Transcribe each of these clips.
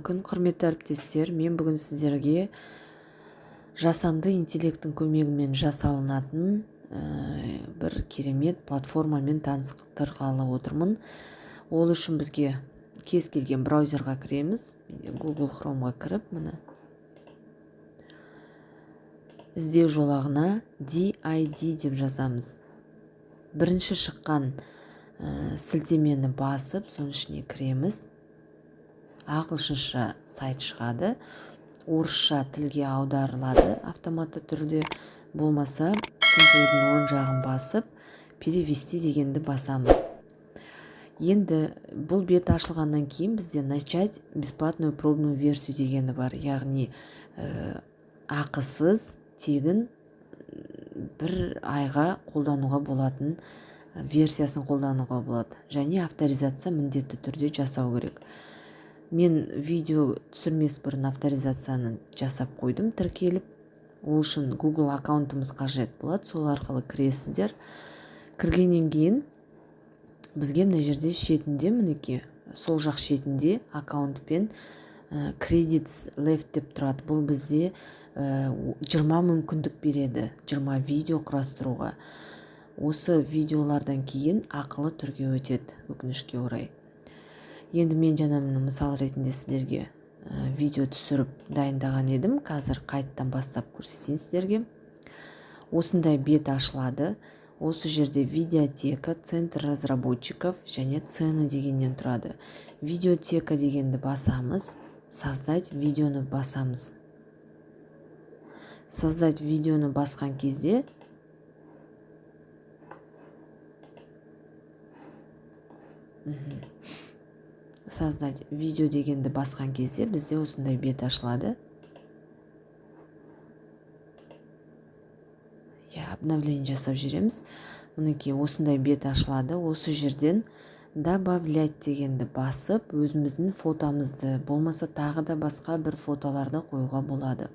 Қайырлы күн, құрметті әріптестер! Мен бүгін сіздерге жасанды интеллекттің көмегімен жасалынатын бір керемет платформамен таныстырғалы отырмын. Ол үшін бізге кез келген браузерға кіреміз. Менде Google Chromeға кіріп, міне, іздеу жолағына D-ID деп жазамыз. Бірінші шыққан сілтемені басып, соның ішіне кіреміз. Ағылшынша сайт шығады, орысша тілге аударылады автоматты түрде. Болмаса, компьютердің оң жағын басып, «Перевести» дегенді басамыз. Енді бұл бет ашылғаннан кейін бізде «Начать бесплатную пробную версию» дегені бар, яғни ақысыз, тегін бір айға қолдануға болатын версиясын қолдануға болады және авторизация міндетті түрде жасау керек. Мен видео түсірмес бұрын авторизацияны жасап қойдым, тіркеліп. Ол үшін Google аккаунтымыз қажет болады, сол арқылы кіресіздер. Кіргеннен кейін бізге мына жерде шетінде, мінекей, сол жақ шетінде аккаунтпен «Credits left» деп тұрады. Бұл бізде 20 мүмкіндік береді, 20 видео құрастыруға. Осы видеолардан кейін ақылы түрге өтеді, өкінішке орай. Енді мен жаңа, міне, мысал ретінде сіздерге видео түсіріп дайындаған едім. Қазір қайттан бастап көрсетейін сіздерге. Осындай бет ашылады. Осы жерде «Видеотека», «Центр разработчиков» және «Цены» дегеннен тұрады. «Видеотека» дегенді басамыз, «Создать видеоны» басамыз. «Создать видеоны» басқан кезде «Создать видео» дегенді басқан кезде бізде осындай бет ашылады. Иә, обновление жасап жібереміз. Мінекей, осындай бет ашылады. Осы жерден «Добавлять» дегенді басып, өзіміздің фотомызды, болмаса тағы да басқа бір фотоларды қоюға болады.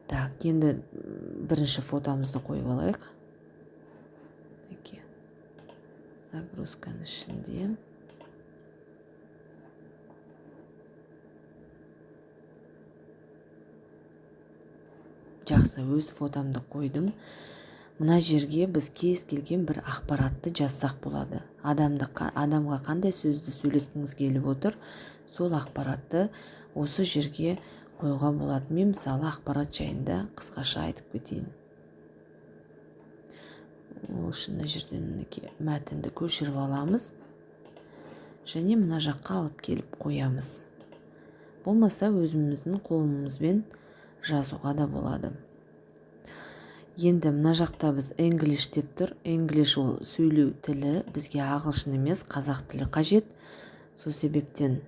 Так, енді бірінші фотомызды қойып алайық. Мінекей, загрузканың ішінде жақсы, өз фотомды қойдым. Мына жерге біз кез келген бір ақпаратты жазсақ болады. Адамды, адамға қандай сөзді сөйлеткіңіз келіп отыр, сол ақпаратты осы жерге қоюға болады. Мен, мысалы, ақпарат жайында қысқаша айтып кетейін. Ол үшін мына жерден, мінекей, мәтінді көшіріп аламыз және мына жаққа алып келіп қоямыз. Болмаса, өзіміздің қолымызбен жазуға да болады. Енді мына жақта біз «English» деп тұр. English ол сөйлеу тілі, бізге ағылшын емес, қазақ тілі қажет. Сол себептен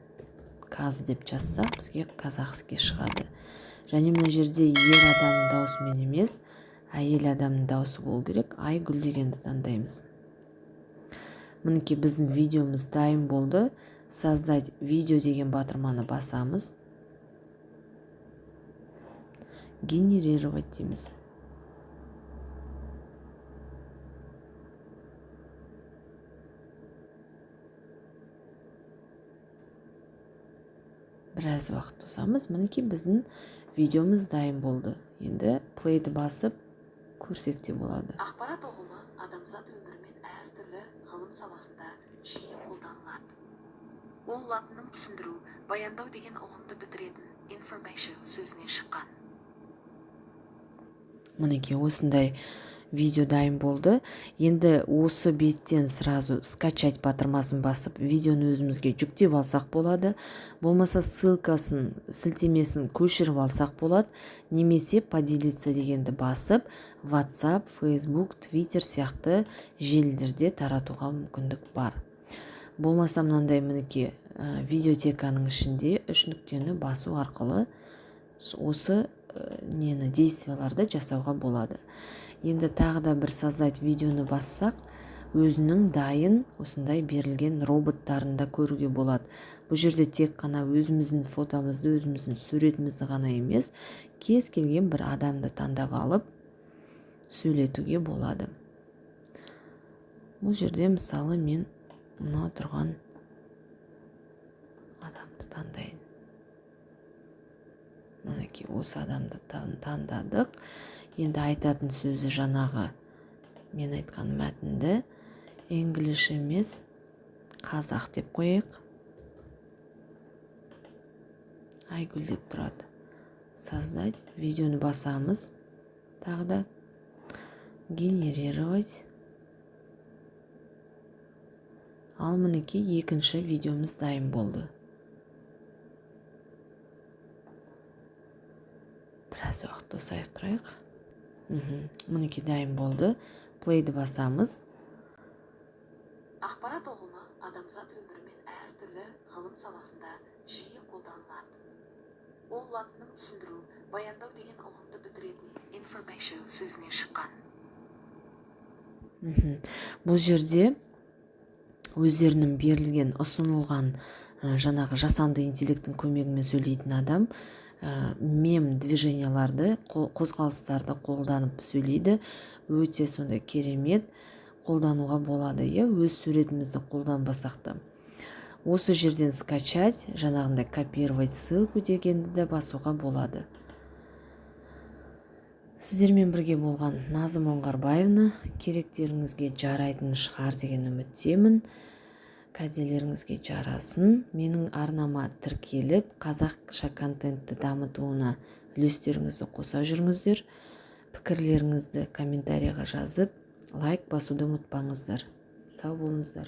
«каз» деп жазсақ, бізге казахский шығады. Және мына жерде ер адамның даусымен емес, әйел адамның даусы болу керек. Айгүл дегенді таңдаймыз. Мінекей, біздің видеомыз дайын болды. «Создать видео» деген батырманы басамыз, «Генерировать» дейміз. Біраз уақыт тосамыз. Мінекей, біздің видеомыз дайын болды. Енді плейді басып көрсек те болады. Ақпарат ұғымы адамзат өмірі мен әртүрлі ғылым саласында жиі қолданылады. Ол латынның түсіндіру, баяндау деген ұғымды білдіретін information сөзінен шыққан. Мінекей, осындай видео дайын болды. Енді осы беттен сразу «Скачать» батырмасын басып, видеоны өзімізге жүктеп алсақ болады. Болмаса, ссылкасын, сілтемесін көшіріп алсақ болады. Немесе «Поделиться» дегенді басып, WhatsApp, Facebook, Twitter сияқты желілерде таратуға мүмкіндік бар. Болмаса, мынандай, мінекей, видеотеканың ішінде үш нүктені басу арқылы осы нені, действияларды жасауға болады. Енді тағы да бір «Создать видеоны» бассақ, өзінің дайын осындай берілген роботтарын да көруге болады. Бұл жерде тек қана өзіміздің фотомызды, өзіміздің суретімізді ғана емес, кез келген бір адамды таңдап алып сөйлетуге болады. Бұл жерде, мысалы, мен мына тұрған адамды Таңдайын. Мінекей, осы адамды таңдадық. Енді айтатын сөзі жаңағы мен айтқан мәтінді English емес, қазақ деп қояйық. Айгүл деп тұрады. Создать видеоны басамыз. Тағы да генерировать. Ал мінекей, екінші видеомыз дайын болды. Біраз уақыт тосайық тұрайық. Мінекей, дайын болды. Playді басамыз. Ақпарат ұғымы адамзат өмірімен әртүрлі ғылым саласында жиі қолданылады. Ол латынның түсіндіру, баяндау деген ұғымды білдіретін information сөзінен шыққан. Бұл жерде өздерінің берілген, ұсынылған жаңағы жасанды интеллекттің көмегімен сөйлейтін адам мем движенияларды, қозғалыстарды қолданып сөйлейді. Өте сондай керемет қолдануға болады, иә, өз суретімізді қолданбасақ та. Осы жерден скачать, жаңағындай копировать ссылку дегенді де басуға болады. Сіздермен бірге болған Назым Оңғарбаевна. Керектеріңізге жарайтын шығар деген үміттемін. Кәделеріңізге жарасын. Менің арнама тіркеліп, қазақша контентті дамытуына үлестеріңізді қоса жүріңіздер. Пікірлеріңізді комментарийға жазып, лайк басуды ұмытпаңыздар. Сау болыңыздар.